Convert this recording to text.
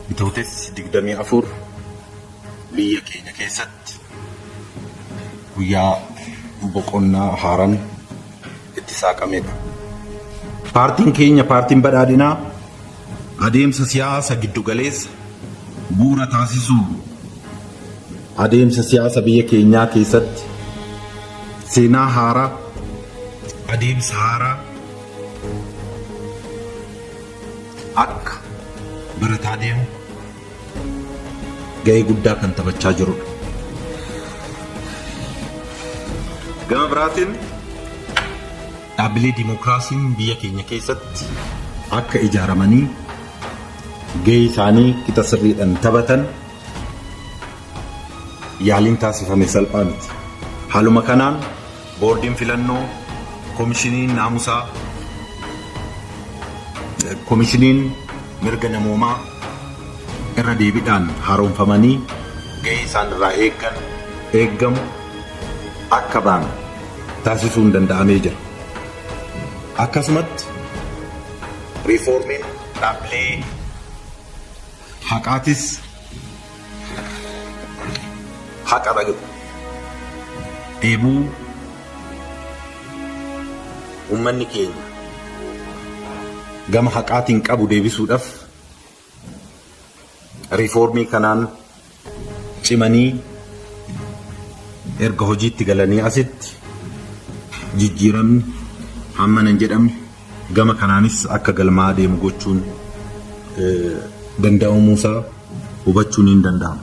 Bitootessi 24 biyya keenya keessatti guyyaa boqonnaa haaraan itti saaqamedha. Paartiin keenya Paartiin Badhaadhinaa adeemsa siyaasa giddugaleessa bu'uura taasisuun adeemsa siyaasa biyya keenyaa keessatti seenaa haaraa, adeemsa haaraa akka barataa deemu gahee guddaa kan taphachaa jirudha. Gama biraatiin dhaabbilee dimookiraasiin biyya keenya keessatti akka ijaaramanii gahee isaanii qixa sirriidhaan taphatan yaaliin taasifame salphaa miti. Haaluma kanaan boordiin filannoo, komishiniin naamusaa, komishiniin mirga namoomaa irra deebiidhaan haaromfamanii gahee isaan irraa eeggan eeggamu akka ba'an taasisuun danda'amee jira. Akkasumatti riifoormiin dhaabbilee haqaatis haqa dheebuu uummanni keenya gama haqaatiin qabu deebisuudhaaf riifoormii kanaan cimanii erga hojiitti galanii asitti jijjiiramni hammana hin jedhamne gama kanaanis akka galmaa'aa deemu gochuun danda'amuusaa hubachuun hin danda'ama.